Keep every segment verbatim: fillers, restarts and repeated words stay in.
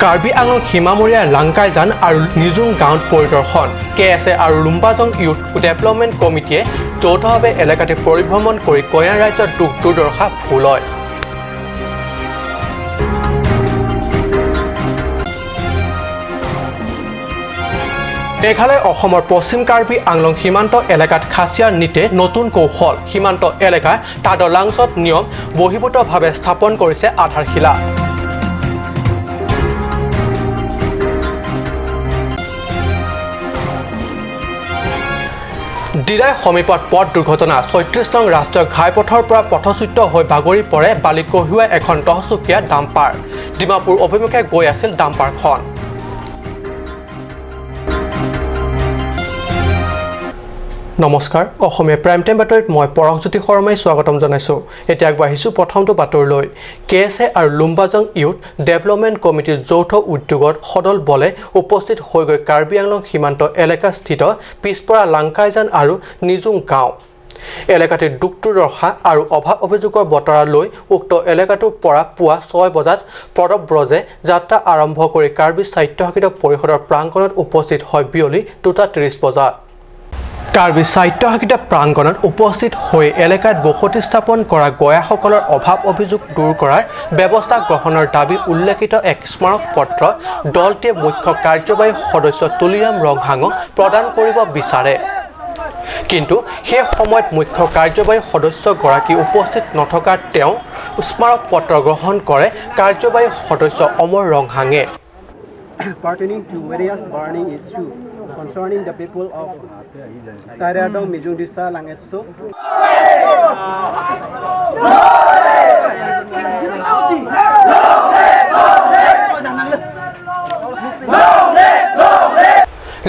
কাৰ্বি আংলং সীমামূৰীয়া লাংকাইজান আৰু নিজুং গাঁৱত পৰিদৰ্শন। কে এছ এ আৰু লুম্বাজং ইউথ ডেভেলপমেণ্ট কমিটিয়ে যৌথভাৱে এলেকাটি পৰিভ্ৰমণ কৰি কয়াৰ ৰাইজৰ দুখ দুৰ্দশা ভূলয়। মেঘালয় অসমৰ পশ্চিম কাৰ্বি আংলং সীমান্ত এলেকাত খাচিয়াৰ নিতে নতুন কৌশল। সীমান্ত এলেকা তাদৰ লাংচত নিয়ম বহিৰ্ভূতভাৱে স্থাপন কৰিছে আধাৰশিলা। ডিৰাই সমীপত পথ দুৰ্ঘটনা। ছয়ত্ৰিশ নং ৰাষ্ট্ৰীয় ঘাইপথৰ পৰা পথচ্যুত হৈ বাগৰি পৰে বালি কঢ়িওৱা এখন দহচকীয়া ডাম্পাৰ। ডিমাপুৰ অভিমুখে গৈ আছিল ডাম্পাৰখন। নমস্কাৰ, অসমীয়া প্ৰাইম টাইম বাতৰিত মই পৰশজ্যোতি শৰ্মাই স্বাগতম জনাইছো। এতিয়া আগবাঢ়িছো প্ৰথমটো বাতৰিলৈ। কে এছ এ আৰু লুম্বাজং ইউথ ডেভেলপমেণ্ট কমিটিৰ যৌথ উদ্যোগত সদল বলে উপস্থিত হৈগৈ কাৰ্বি আংলং সীমান্ত এলেকাস্থিত পিছপৰা লাংকাইজান আৰু নিজুং গাঁও। এলেকাটিৰ দুখ দুৰ্দশা আৰু অভাৱ অভিযোগৰ বতৰা লৈ উক্ত এলেকাটোৰ পৰা পুৱা ছয় বজাত পদব্ৰজে যাত্ৰা আৰম্ভ কৰি কাৰ্বি স্বায়ত্তশাসিত পৰিষদৰ প্ৰাংগণত উপস্থিত হয় বিয়লি দুটা ত্ৰিশ বজাত। কাৰ্বি স্বায়ত্তশাসিত প্ৰাংগণত উপস্থিত হৈ এলেকাত বসতি স্থাপন কৰা গয়াসকলৰ অভাৱ অভিযোগ দূৰ কৰাৰ ব্যৱস্থা গ্ৰহণৰ দাবী উল্লেখিত এক স্মাৰক পত্ৰ দলটিয়ে মুখ্য কাৰ্যবাহী সদস্য তুলিৰাম ৰংহাঙক প্ৰদান কৰিব বিচাৰে। কিন্তু সেই সময়ত মুখ্য কাৰ্যবাহী সদস্যগৰাকী উপস্থিত নথকাত তেওঁ স্মাৰক পত্ৰ গ্ৰহণ কৰে কাৰ্যবাহী সদস্য অমৰ ৰংহাঙে। Pertaining to various burning issues concerning the people of Tairadong Mijung Disa Lang'etso.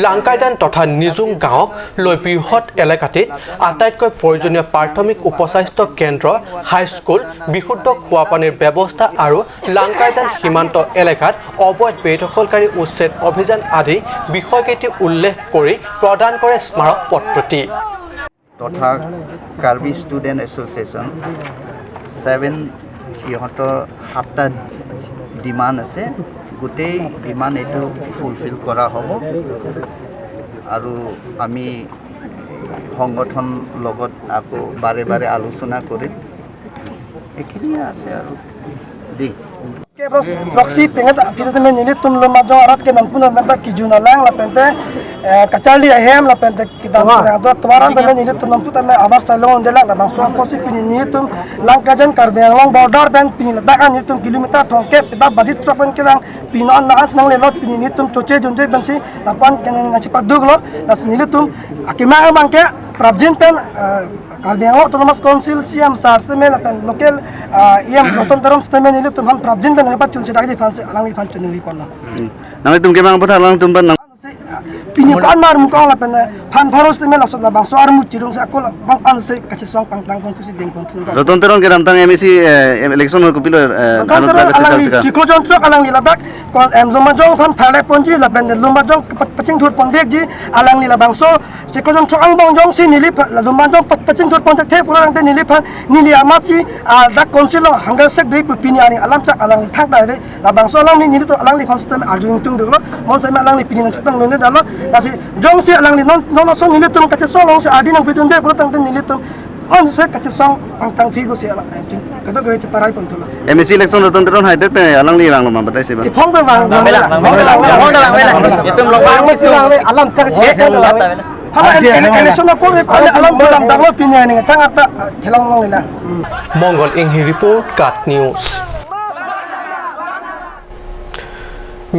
Langkaijan তথা নিজুং গাঁৱক লৈ বৃহৎ এলেকাটিত আটাইতকৈ প্ৰয়োজনীয় প্ৰাথমিক উপস্বাস্থ্য কেন্দ্ৰ, হাইস্কুল, বিশুদ্ধ খোৱা পানীৰ ব্যৱস্থা আৰু লাংকাইজান সীমান্ত এলেকাত অবৈধ বেদখলকাৰী উচ্ছেদ অভিযান আদি বিষয়কেইটি উল্লেখ কৰি প্ৰদান কৰে স্মাৰক পত্ৰটি। তথা কাৰ্বি ষ্টুডেণ্ট এছ'চিয়েশ্যন ছেভেন, সিহঁতৰ সাতটা ডিমাণ্ড আছে, গোটেই ডিমাণ্ড এইটো ফুলফিল কৰা হ'ব। আৰু আমি সংগঠন লগত আকৌ বাৰে বাৰে আলোচনা কৰিম। এইখিনিয়ে আছে আৰু দেই। Ke bros proxy pengen ta aphi tame nelitum Lumbajong arat ke nampun nampun ta kijun alang lapente, eh, kacharli ahem lapente kedam sedang do tuaran tame nelitum nampun tame abar salong delak labangso apotsi pini nelitum Langkajan Karbi Anglong border pen pini ladak an nelitum kilometer thomkep kita budget chok pen kevang pini non na-an senang lelot pini nelitum choche junje pensi lapan kena nasi paduk lo, lasi nelitum akimang abang ke prapjin pen, eh, Karbi Anglong Autonomous Council C M sir setame lapen local, ah, E M Roton Teron setame nelitum aphan prapjin pen nangpachun si dakji aphansi alangliphan chuningri ponlo. Hmm. Nanglitum kemang apot alangtum aphan nang- Pini ko-an mar mukong lapen phan pharo setame laso labangso armu chirung si ako labang an si kachesong pangtang pon si deng pon thun. Roton Teron kedamtang M A C, eh, election ho kopilo, eh, Roton Teron alangli chiklo jon chok alangli ladak kon em Lumbajong aphan phalek ponji lapen Lumbajong kepat pachingthur pondekji alangli labangso chiklo jon chok angbong jongsi neliphan, la Lumbajong pa-, pachingthur ponthek the pura tangte neliphan, neli amatsi, ah, dak council lo hangga sek dei pu pini ani alam chak alangli thangta ave, labangso alangli nelitum alangliphan setame arju ingtung dolo, mo setame alangli pini nangchotang lone dalo, lasi jongsi alangli non, non ason nelitum kachesong alongsi adi nangpidunde pura tangte nelitum, on se kachesong pangtang thi go si alang, eh, kadokave cheparai pon thulo. M A C election Roton Teron haidet pen alangli vanglo ma batai si ba. Iphong do vang, vang, vang, vang, vang, vang, vang. Itum lo vang, itum alam chak chak. Hala ele-, ele-, election apor ko alam bulam danglo pini ani tang ata thelang long ila. Mongol Inghi report, KAT News.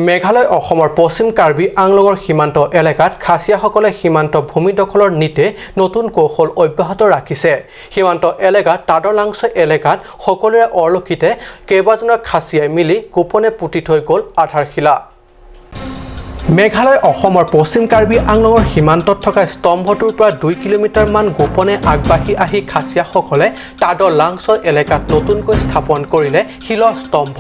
Meghalaya অসমৰ পশ্চিম কাৰ্বি আংলঙৰ সীমান্ত এলেকাত খাচীয়াসকলে সীমান্ত ভূমি দখলৰ নিতে নতুন কৌশল অব্যাহত ৰাখিছে। সীমান্ত এলেকা তাদৰ লাংচ এলেকাত সকলোৰে অৰলখিতে কেইবাজনৰ খাচীয়াই মিলি গোপনে পুতি থৈ গ'ল আধাৰশিলা। মেঘালয় অসমৰ পশ্চিম কাৰ্বি আংলঙৰ সীমান্তত থকা স্তম্ভটোৰ পৰা দুই কিলোমিটাৰমান গোপনে আগবাঢ়ি আহি খাচীয়াসকলে তাদৰ লাংচ এলেকাত নতুনকৈ স্থাপন কৰিলে শিলৰ স্তম্ভ।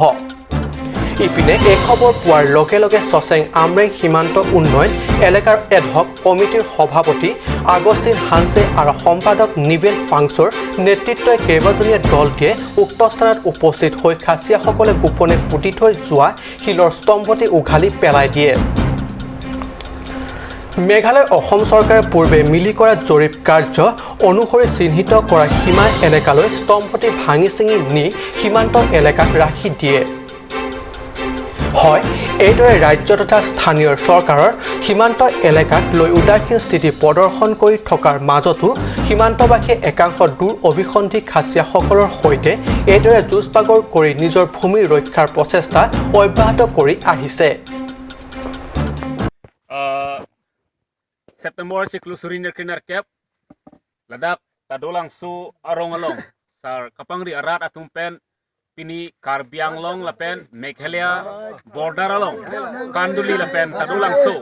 ইপিনে এই খবৰ পোৱাৰ লগে লগে চচেং আমৰেং সীমান্ত উন্নয়ন এলেকাৰ এডহক কমিটিৰ সভাপতি আগষ্টিন হানছে আৰু সম্পাদক নিবেল ফাংচুৰ নেতৃত্বই কেইবাজনীয়া দলটিয়ে উক্ত স্থানত উপস্থিত হৈ খাচীয়াসকলে গোপনে পুতি থৈ যোৱা শিলৰ স্তম্ভটি উঘালি পেলাই দিয়ে। মেঘালয় অসম চৰকাৰে পূৰ্বে মিলি কৰা জৰীপ কাৰ্য অনুসৰি চিহ্নিত কৰা সীমা এলেকালৈ স্তম্ভটি ভাঙি চিঙি নি সীমান্ত এলেকাত ৰাখি দিয়ে। হয়, এইদৰে ৰাজ্য তথা স্থানীয় চৰকাৰৰ সীমান্ত এলেকাক লৈ উদাসীন স্থিতি প্ৰদৰ্শন কৰি থকাৰ মাজতো সীমান্তবাসীয়ে একাংশ দূৰ অভিসন্ধি খাচীয়াসকলৰ সৈতে এইদৰে যুঁজ বাগৰ কৰি নিজৰ ভূমি ৰক্ষাৰ প্ৰচেষ্টা অব্যাহত কৰি আহিছে। Ah, September siklo suri nerkri nerkep, ladak Tadolangso arong along, sar kapangri arat atum pen, pini Karbi Anglong lapen Meghalaya border along, Khanduli lapen Tadolangso,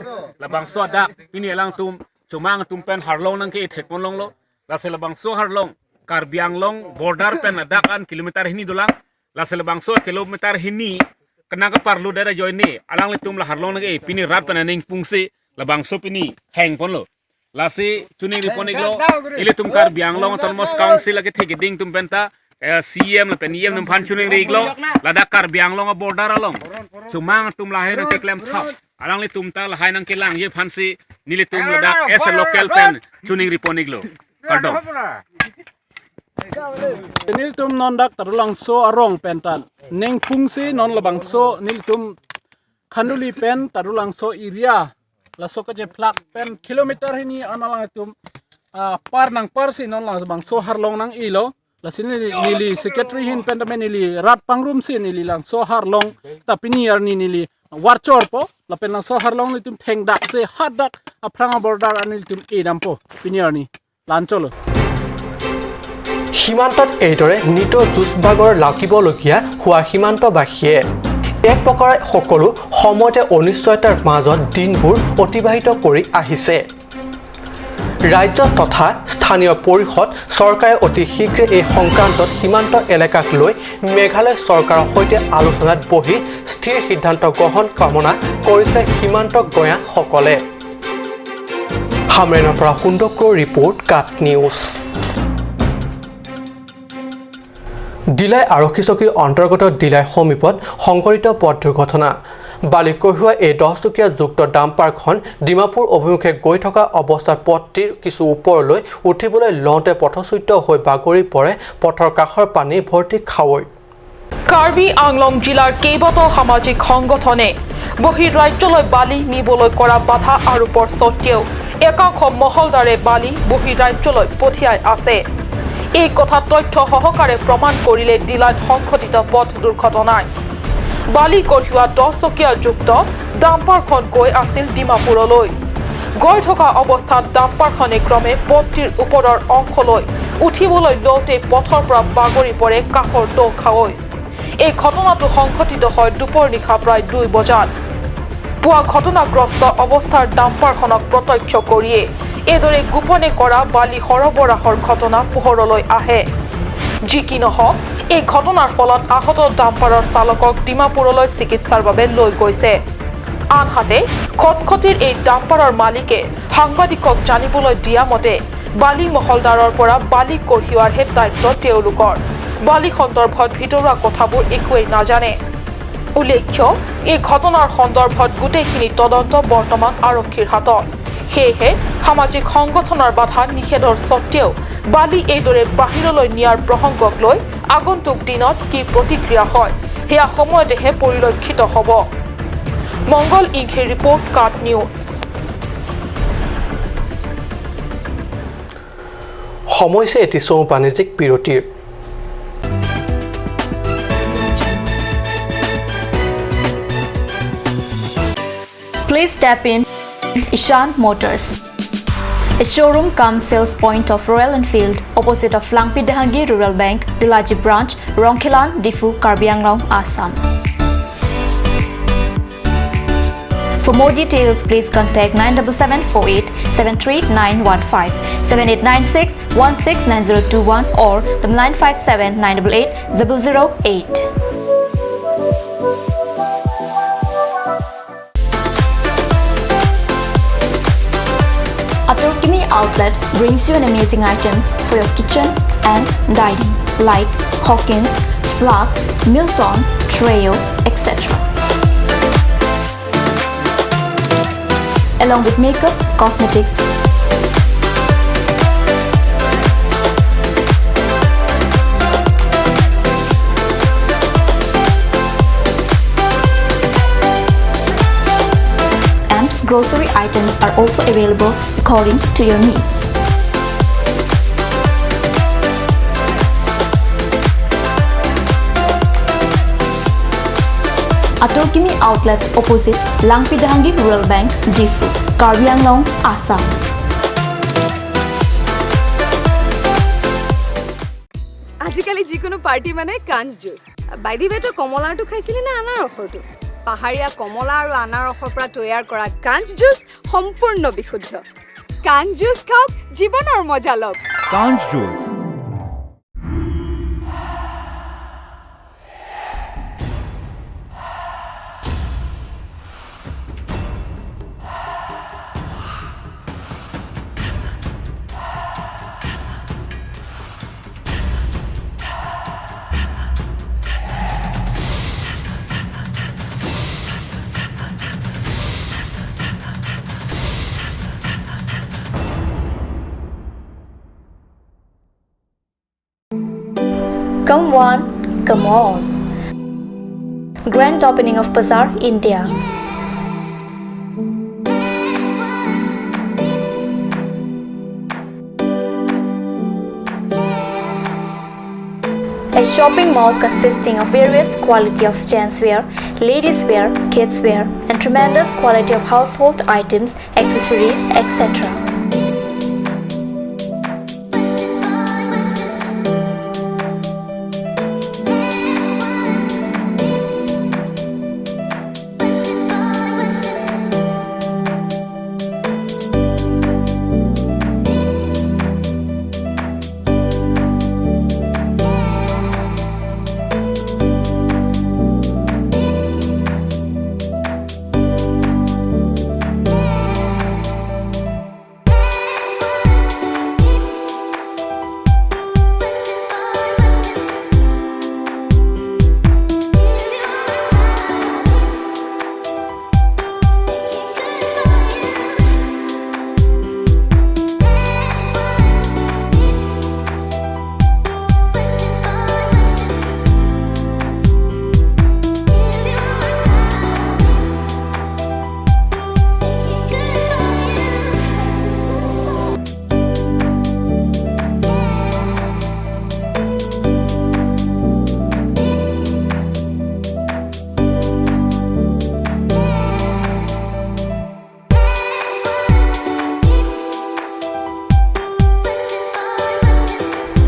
labangso adak, pini alangtum, Chomang atum pen harlong nangke-e thekpon longlo, lasi labangso harlong, Karbi Anglong border pen adak an kilometer hini dolang, lasi labangso kilometer hini, kena kaparlu dera joine, alanglitum la harlong nangke-e, pini rat pen aning pungsi, labangso pini hengponlo. Lasi choningri pon-iklo, ilitum Karbi Anglong Autonomous Council lake thekding atum penta, eh, C M lapen E M atum aphan choningri-iklo, ladak Karbi Anglong border along, Chomang atum lahai nangkeklem thap, alanglitum ta lahai nangkelangji aphansi, nelitum ladak as a local pen choningri pon-iklo. Kardom. Nelitum non dak Tadolangso arong pen tan. Ning pungsi non labangso nelitum Khanduli pen Tadolangso area. Laso kacheplak pen kilometer hini an alangtum, ah, par nangparsi non labangso harlong nang-elo. Lasi neli, neli secretary ahin pen tame neli rat pangrumsi neli labangso harlong ta pini arni neli varchorpo. Lapen labangso harlong nelitum thengdaksi hadak aphrang border an nelitum edampo pini arni. Lancholo. সীমান্তত এইদৰে নিতৌ যুঁজ বাগৰ লাগিবলগীয়া হোৱা সীমান্তবাসীয়ে এক প্ৰকাৰে সকলো সময়তে অনিশ্চয়তাৰ মাজত দিনবোৰ অতিবাহিত কৰি আহিছে। ৰাজ্য তথা স্থানীয় পৰিষদ চৰকাৰে অতি শীঘ্ৰে এই সংক্ৰান্তত সীমান্ত এলেকাক লৈ মেঘালয় চৰকাৰৰ সৈতে আলোচনাত বহি স্থিৰ সিদ্ধান্ত গ্ৰহণ কামনা কৰিছে সীমান্ত গঞাসকলে। হামৰেনৰ পৰা সুন্দৰ ৰিপৰ্ট, কাট নিউজ। দিলাই আৰক্ষী চকীৰ অন্তৰ্গত দিলাই সমীপত সংঘটিত পথ দুৰ্ঘটনা। বালি কঢ়িওৱা এই দহ চকীয়া যুক্ত ডাম্পাৰখন ডিমাপুৰ অভিমুখে গৈ থকা অৱস্থাত পথটিৰ কিছু ওপৰলৈ উঠিবলৈ লওঁতে পথচ্যুত হৈ বাগৰি পৰে পথৰ কাষৰ পানী ভৰ্তি খাৱৈ। কাৰ্বি আংলং জিলাৰ কেইবাটাও সামাজিক সংগঠনে বহিঃৰাজ্যলৈ বালি নিবলৈ কৰা বাধা আৰোপৰ স্বত্বেও একাংশ মহলদাৰে বালি বহিঃৰাজ্যলৈ পঠিয়াই আছে। এই কথা তথ্য সহকাৰে প্ৰমাণ কৰিলে দিলাইত সংঘটিত পথ দুৰ্ঘটনাই। বালি কঢ়িওৱা দহ চকীয়া যুক্ত ডাম্পাৰখন গৈ আছিল ডিমাপুৰলৈ। গৈ থকা অৱস্থাত ডাম্পাৰখনে ক্ৰমে পথটিৰ ওপৰৰ অংশলৈ উঠিবলৈ লওঁতে পথৰ পৰা বাগৰি পৰে কাষৰ দৌ খাৱৈ। এই ঘটনাটো সংঘটিত হয় দুপৰ নিশা প্ৰায় দুই বজাত। পুৱা ঘটনাগ্ৰস্ত অৱস্থাৰ ডাম্পাৰখনক প্ৰত্যক্ষ কৰিয়ে এইদৰে গোপনে কৰা বালি সৰবৰাহৰ ঘটনা পোহৰলৈ আহে। যি কি নহওক, এই ঘটনাৰ ফলত আহত ডাম্পাৰৰ চালকক ডিমাপুৰলৈ চিকিৎসাৰ বাবে লৈ গৈছে। আনহাতে খটখটিৰ এই ডাম্পাৰৰ মালিকে সাংবাদিকক জানিবলৈ দিয়া মতে, বালি মহলদাৰৰ পৰা বালি কঢ়িওৱাৰহে দায়িত্ব তেওঁলোকৰ। বালি সন্দৰ্ভত ভিতৰুৱা কথাবোৰ একোৱেই নাজানে। উল্লেখ্য, এই ঘটনাৰ সন্দৰ্ভত গোটেইখিনি তদন্ত বৰ্তমান আৰক্ষীৰ হাতত। সেয়েহে সামাজিক সংগঠনৰ বাধা নিষেধৰ স্বত্বেও বালি এইদৰে বাহিৰলৈ নিয়াৰ প্ৰসংগক লৈ আগন্তুক দিনত কি প্ৰতিক্ৰিয়া হয়, সেয়া সময়তেহে পৰিলক্ষিত হ'ব। মংগল ইংঘে ৰিপৰ্ট, কাট নিউজ। সময় হৈছে এটি চমু বাণিজ্যিক বিৰতিৰ। Please step in Ishan Motors, a showroom cum sales point of Royal Enfield, opposite of Langpi Dehangi Rural Bank, Delaji Branch, Rongkhelan, Diphu, Karbi Anglong, Assam. For more details, please contact nine double seven four eight seven three nine one five, seven eight nine six one six nine zero two one or the nine five seven nine eight eight zero zero eight. Outlet brings you an amazing items for your kitchen and dining, like Hawkins, flasks, Milton, Treo, et cetera. Along with makeup, cosmetics, and grocery items are also available according to your needs. Atorkimi Outlet, opposite Langpidhangi Rural Bank, Diphu, Karbi Anglong, Assam. আজিকালি যিকোনো পাৰ্টি মানে কাঞ্চ juice. By the ৱে, তই কমলাৰটো খাইছিলি নে আনাৰসৰটো? পাহাৰীয়া কমলা আৰু আনাৰসৰ পৰা তৈয়াৰ কৰা কাঞ্চ জুচ সম্পূৰ্ণ বিশুদ্ধ। কাঞ্চ জুচ খাওক, জীৱনৰ মজা লওক। কাঞ্চ juice. Come one, come all. Grand opening of Bazaar, India. A shopping mall consisting of various quality of gents wear, ladies wear, kids wear, and tremendous quality of household items, accessories, et cetera.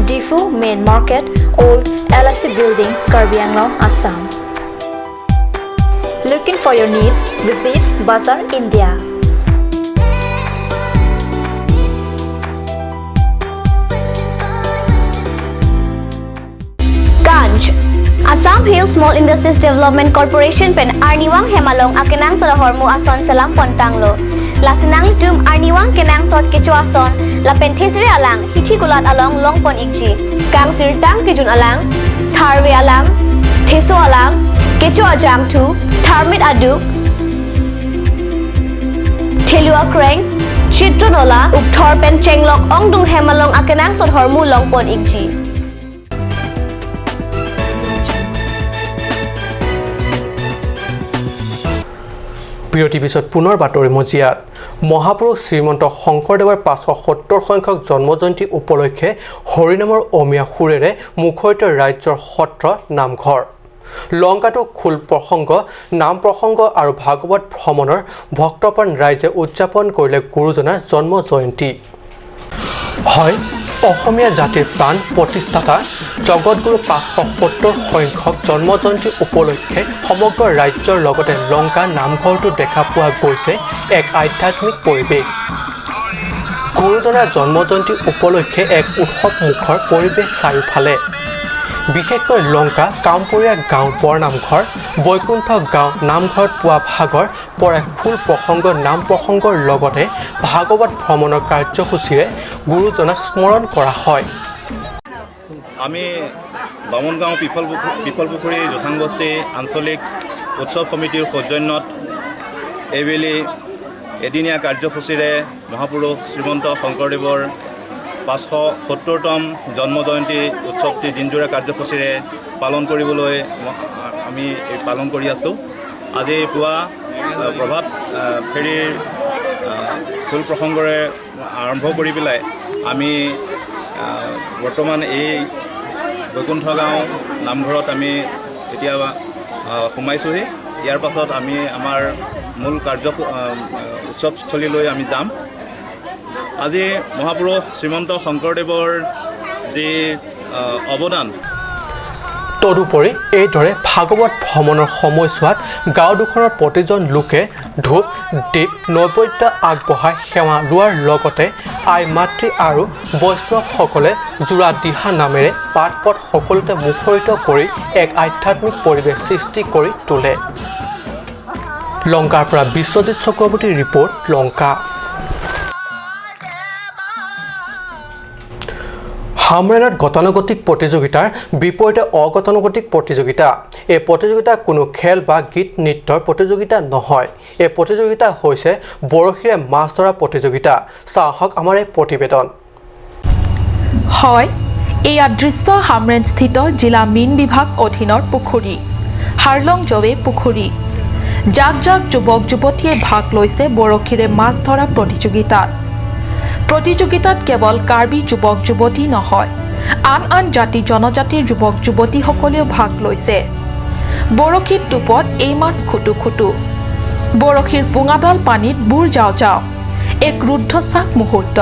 Diphu Main Market, Old L I C Building, Karbi Anglong, Assam. Looking for your needs? Visit Bazaar India. Kancch. Assam Hill Small Industries Development Corporation pen Arnivang hem along akenangsot ahormu ason selam pon tanglo. Lasi nanglitum Arnivang kenangsot kecho ason lapen thesere alang hithi kulat along longpon ikji. Kangsirtang kejun alang, tharve alam, theso alam, kecho ajangthu, tharmit aduk, thelu akreng, chitro nola, ukthor pen chenglok ongdung hem along akenangsot ahormu longpon ikji. প্ৰিয় TV south, পুনৰ বাতৰি মজিয়াত। মহাপুৰুষ শ্ৰীমন্ত শংকৰদেৱৰ পাঁচশ সত্তৰ সংখ্যক জন্ম জয়ন্তী উপলক্ষে হৰিনামৰ অমিয়া সুৰেৰে মুখৰিত ৰাজ্যৰ সত্ৰ নামঘৰ। লংকাতো খোল প্ৰসংগ, নাম প্ৰসংগ আৰু ভাগৱত ভ্ৰমণৰ ভক্তপ্ৰাণ ৰাইজে উদযাপন কৰিলে গুৰুজনাৰ জন্ম জয়ন্তী। হয়, অসমীয়া জাতিৰ প্ৰাণ প্ৰতিষ্ঠাতা জগতগুৰু পাঁচশ সত্তৰ সংখ্যক জন্ম জয়ন্তী উপলক্ষে সমগ্ৰ ৰাজ্যৰ লগতে লংকা নামঘৰটো দেখা পোৱা গৈছে এক আধ্যাত্মিক পৰিৱেশ। গুৰুজনাৰ জন্ম জয়ন্তী উপলক্ষে এক উৎসৱমুখৰ পৰিৱেশ চাৰিওফালে। বিশেষকৈ লংকা কামপুৰীয়া গাঁও বৰনামঘৰ, বৈকুণ্ঠ গাঁও নামঘৰত পুৱা ভাগৰ পৰাই খোল প্ৰসংগ, নাম প্ৰসংগৰ লগতে ভাগৱত ভ্ৰমণৰ কাৰ্যসূচীৰে গুৰুজনাক স্মৰণ কৰা হয়। আমি বামুণগাঁও পিফল পুখু- পিফল পুখুৰী জোচাং বস্তি আঞ্চলিক উৎসৱ সমিতিৰ সৌজন্যত এইবেলি এদিনীয়া কাৰ্যসূচীৰে মহাপুৰুষ শ্ৰীমন্ত শংকৰদেৱৰ পাঁচশ সত্তৰতম জন্ম জয়ন্তী উৎসৱটি দিনজোৰা কাৰ্যসূচীৰে পালন কৰিবলৈ ম- আমি এই পালন কৰি আছোঁ। আজি পুৱা আহ, প্ৰভাত আহ, ফেৰীৰ আহ, খোল প্ৰসংগৰে আৰম্ভ কৰি পেলাই আমি আহ, বৰ্তমান এই বৈকুণ্ঠ গাঁও নামঘৰত আমি এতিয়া আহ, সোমাইছোঁহি। ইয়াৰ পাছত আমি আমাৰ মূল কাৰ্য আহ, উৎসৱস্থলীলৈ আমি যাম। আজি মহাপুৰুষ শ্ৰীমন্ত শংকৰদেৱৰ যি আহ, অৱদান তদুপৰি এইদৰে ভাগৱত ভ্ৰমণৰ সময়ছোৱাত গাঁও দুখনৰ প্ৰতিজন লোকে ধূপ, দীপ, নৈবেদ্য আগবঢ়াই সেৱা লোৱাৰ লগতে আই মাতৃ আৰু বৈষ্ণৱসকলে জোৰা দিহা নামেৰে পাঠ পথ সকলোতে মুখৰিত কৰি এক আধ্যাত্মিক পৰিৱেশ সৃষ্টি কৰি তোলে। লংকাৰ পৰা বিশ্বজিৎ চক্ৰৱৰ্তীৰ ৰিপৰ্ট, লংকা। হামৰেণত গতানুগতিক প্ৰতিযোগিতাৰ বিপৰীতে অগতানুগতিক প্ৰতিযোগিতা। এই প্ৰতিযোগিতা কোনো খেল বা গীত নৃত্যৰ প্ৰতিযোগিতা নহয়। এই প্ৰতিযোগিতা হৈছে বৰশীৰে মাছ ধৰা প্ৰতিযোগিতা। চাওঁ আহক আমাৰ এই প্ৰতিবেদন। হয়, এয়া দৃশ্য হামৰেণস্থিত জিলা মীন বিভাগ অধীনৰ পুখুৰী, হাৰলং জৱে পুখুৰী। জাক জাক যুৱক যুৱতীয়ে ভাগ লৈছে বৰশীৰে মাছ ধৰা প্ৰতিযোগিতাত। প্ৰতিযোগিতাত কেৱল কাৰ্বি যুৱক যুৱতী নহয়, আন আন জাতি জনজাতিৰ যুৱক যুৱতীসকলেও ভাগ লৈছে। বৰশীৰ টোপত এই মাছ খুটু খুটু। বৰশীৰ পুঙাডাল পানীত বুৰ যাওঁ যাওঁ। এক ৰুদ্ধশ্বাস মুহূৰ্ত।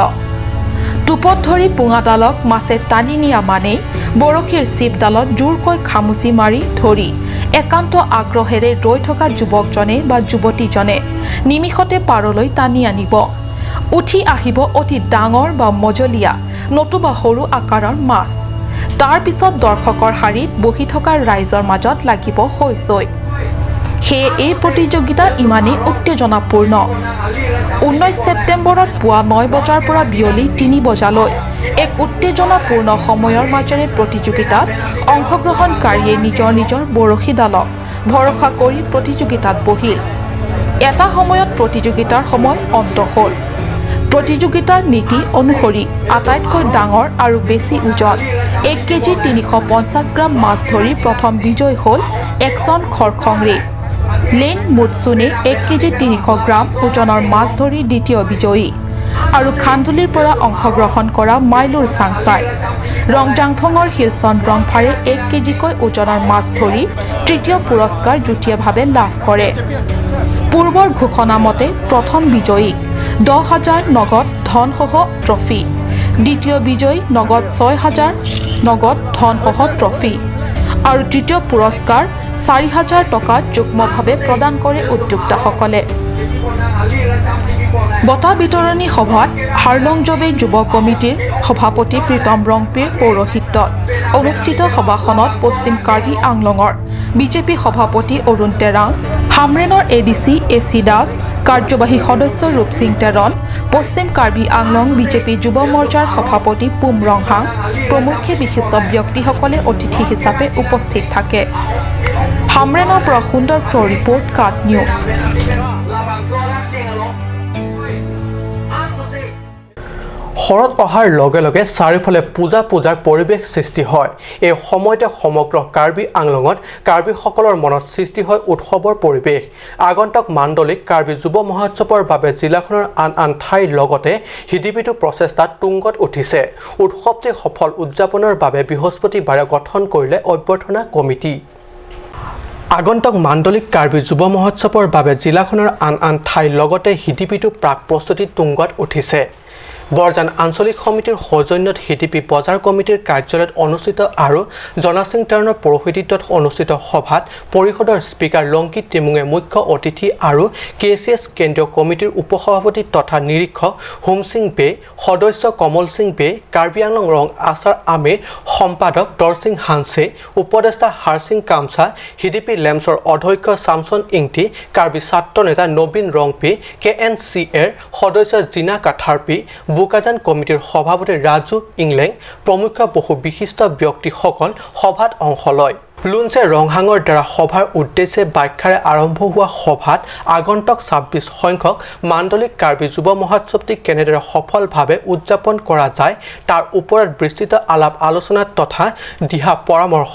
টোপত ধৰি পুঙাডালক মাছে টানি নিয়া মানেই বৰশীৰ চিপডালত জোৰকৈ খামুচি মাৰি ধৰি একান্ত আগ্ৰহেৰে ৰৈ থকা যুৱকজনে বা যুৱতীজনে নিমিষতে পাৰলৈ টানি আনিব। উঠি আহিব অতি ডাঙৰ বা মজলীয়া নতুবা সৰু আকাৰৰ মাছ। তাৰ পিছত দৰ্শকৰ শাৰীত বহি থকা ৰাইজৰ মাজত লাগিব হৈ চৈ। সেয়ে এই প্ৰতিযোগিতা ইমানেই উত্তেজনাপূৰ্ণ। ঊনৈশ ছেপ্টেম্বৰত পুৱা ন বজাৰ পৰা বিয়লি তিনি বজালৈ এক উত্তেজনাপূৰ্ণ সময়ৰ মাজেৰে প্ৰতিযোগিতাত অংশগ্ৰহণকাৰীয়ে নিজৰ নিজৰ বৰশীডালক ভৰসা কৰি প্ৰতিযোগিতাত বহিল। এটা সময়ত প্ৰতিযোগিতাৰ সময় অন্ত হ'ল। প্ৰতিযোগিতাৰ নীতি অনুসৰি আটাইতকৈ ডাঙৰ আৰু বেছি ওজন এক কেজি তিনিশ পঞ্চাছ গ্ৰাম মাছ ধৰি প্ৰথম বিজয়ী হ'ল একচন খৰখংৰে। লেন মুটচুনে এক কেজি তিনিশ গ্ৰাম ওজনৰ মাছ ধৰি দ্বিতীয় বিজয়ী আৰু খান্দুলিৰ পৰা অংশগ্ৰহণ কৰা মাইলুৰ চাংচাই। ৰংজাংফঙৰ শিলচন ৰংফাৰে এক কেজিকৈ ওজনৰ মাছ ধৰি তৃতীয় পুৰস্কাৰ যুটীয়াভাৱে লাভ কৰে। পূৰ্বৰ ঘোষণা মতে প্ৰথম বিজয়ীক দহ হাজাৰ নগদ ধনসহ ট্ৰফি, দ্বিতীয় বিজয়ী নগদ ছয় হাজাৰ নগদ ধনসহ ট্ৰফি আৰু তৃতীয় পুৰস্কাৰ চাৰি হাজাৰ টকা যুগ্মভাৱে প্ৰদান কৰে উদ্যোক্তাসকলে। বঁটা বিতৰণী সভাত হাৰলং জবে যুৱ কমিটিৰ সভাপতি প্ৰীতম ৰংপিৰ পৌৰোহিত্যত অনুষ্ঠিত সভাখনত পশ্চিম কাৰ্বি আংলঙৰ বিজেপি সভাপতি অৰুণ তেৰাং, হামৰেণৰ এ ডি চি এ চি দাস, কাৰ্যবাহী সদস্য ৰূপসিং তেৰণ, পশ্চিম কাৰ্বি আংলং বিজেপি যুৱ মৰ্চাৰ সভাপতি পুম ৰংহাং প্ৰমুখ্যে বিশিষ্ট ব্যক্তিসকলে অতিথি হিচাপে উপস্থিত থাকে। হামৰেণৰ পৰা সুন্দৰ ক্ৰ ৰিপৰ্ট, কাট নিউজ। শৰৎ অহাৰ লগে লগে চাৰিওফালে পূজা পূজাৰ পৰিৱেশ সৃষ্টি হয়। এই সময়তে সমগ্ৰ কাৰ্বি আংলঙত কাৰ্বিসকলৰ মনত সৃষ্টি হয় উৎসৱৰ পৰিৱেশ। আগন্তুক মাণ্ডলিক কাৰ্বি যুৱ মহোৎসৱৰ বাবে জিলাখনৰ আন আন ঠাইৰ লগতে হিদিবিদু প্ৰচেষ্টা তুংগত উঠিছে। উৎসৱটি সফল উদযাপনৰ বাবে বৃহস্পতিবাৰে গঠন কৰিলে অভ্যৰ্থনা কমিটি। আগন্তুক মাণ্ডলিক কাৰ্বি যুৱ মহোৎসৱৰ বাবে জিলাখনৰ আন আন ঠাইৰ লগতে হিদিবিদু প্ৰাক প্ৰস্তুতি তুংগত উঠিছে। বৰজান আঞ্চলিক সমিতিৰ সৌজন্যত হিডিপি বজাৰ কমিটিৰ কাৰ্যালয়ত অনুষ্ঠিত আৰু জনাসিং টাউনৰ পৌৰোহিত্যত অনুষ্ঠিত সভাত পৰিষদৰ স্পীকাৰ লংকি টিমুঙে মুখ্য অতিথি আৰু কে চি এছ কেন্দ্ৰীয় কমিটিৰ উপসভাপতি তথা নিৰীক্ষক হোমসিং বে, সদস্য কমল সিং বে, কাৰ্বি আংলং ৰং আছাৰ আমেৰ সম্পাদক দৰসিং হানছে, উপদেষ্টা হাৰসিং কামছা, হিডিপি লেম্পছৰ অধ্যক্ষ চামচন ইংতি, কাৰ্বি ছাত্ৰ নেতা নবীন ৰংপি, কে এন চি এৰ সদস্য জিনা কাথাৰপি, বোকাজান কমিটিৰ সভাপতি ৰাজু ইংলেং প্ৰমুখ্যে বহু বিশিষ্ট ব্যক্তিসকল সভাত অংশ লয়। লুঞ্চে ৰংহাঙৰ দ্বাৰা সভাৰ উদ্দেশ্যে বাখ্যাৰে আৰম্ভ হোৱা সভাত আগন্তুক ছাব্বিছ সংখ্যক মাণ্ডলিক কাৰ্বি যুৱ মহোৎসৱটি কেনেদৰে সফলভাৱে উদযাপন কৰা যায়, তাৰ ওপৰত বিস্তৃত আলাপ আলোচনা তথা দিহা পৰামৰ্শ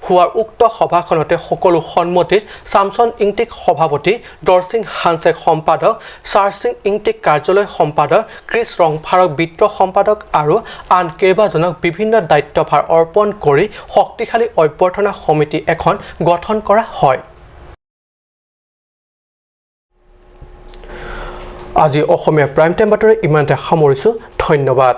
হোৱাৰ উক্ত সভাখনতে সকলো সন্মতিত চামচন ইংতিক সভাপতি, দৰসিং হানছেক সম্পাদক, চাৰসিং ইংতিক কাৰ্যালয় সম্পাদক, ক্ৰিছ ৰংফাৰক বিত্ত সম্পাদক আৰু আন কেইবাজনক বিভিন্ন দায়িত্বভাৰ অৰ্পণ কৰি শক্তিশালী অভ্যৰ্থনা সমিতি এখন গঠন কৰা হয়। আজি অসমীয়া প্ৰাইম টাইম বাতৰি ইমানতে সামৰিছো। ধন্যবাদ।